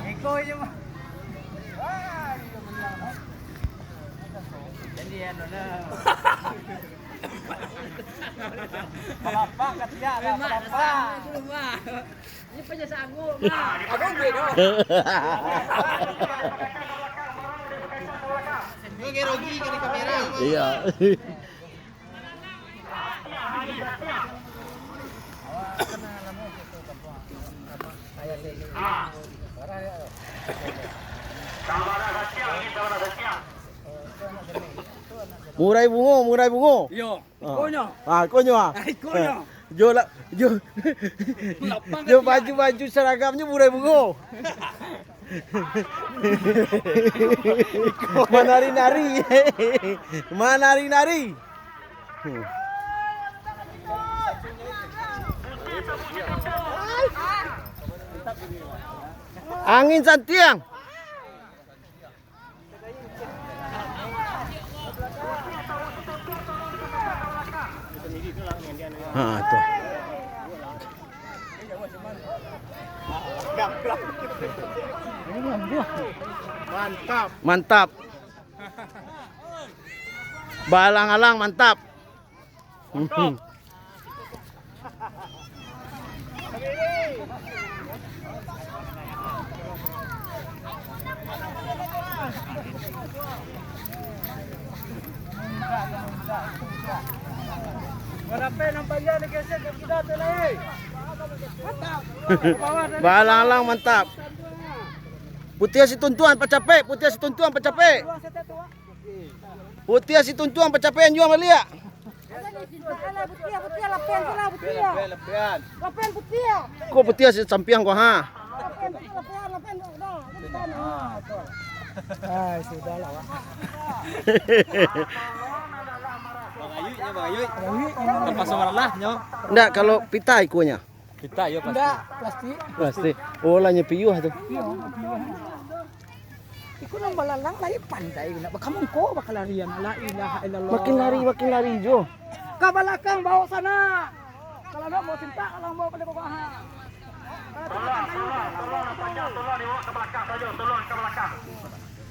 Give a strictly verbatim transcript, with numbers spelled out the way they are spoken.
Iko je mah. Jadi ya nona. Apa katiak lah, apa? Ini punya sanggup, Mak. Abang gue dong. Gue rugi kena kamera. Iya. Murai bungo, murai bungo. Iyo. Ah. Ikonyo. Ah, ikonyo, ah. Ikonyo. Jo lah, jo. Lapang jo kaki, baju-baju seragamnyo murai bungo. Manari-nari. Manari-nari. Hmm. Angin santiang. Ha, tu. Mantap. Mantap. Balang-alang mantap. Balang-alang mantap. Putiah Situntuang pacapek, Putiah Situntuang pacapek. Putiah Situntuang pacapek, jual baliak. Alah, Putiah, Putiah, lapian tu lah, Putiah. Lapian, lapian. Lapian Putiah. Ko Putiah si sampiang ko, ha? Lapian tu, lapian, lapian tu, dah, lapian. Ah, sudahlah, Wak. Bang Ayuiknyo, Bang Ayuik. Bang Ayuik, Terpaksa maralah nyo. Ndak, kalau pita ikonyo. Pita, iyo, plastik. Ndak, plastik. Plastik. Oh, lah nyo piuah tu. Iyo, piuah. Iko nan balalang lai pandai, nak bakamungko bakalarian. La ilaha illallah. Makin lari, makin lari jo. Ka balakang bawa sana. Kalau nak bawa sintak, kalau bawa pada bawah. Tolong, tolong, tolong, tolong, tolong dibawa ke belakang saja, tolong ke belakang.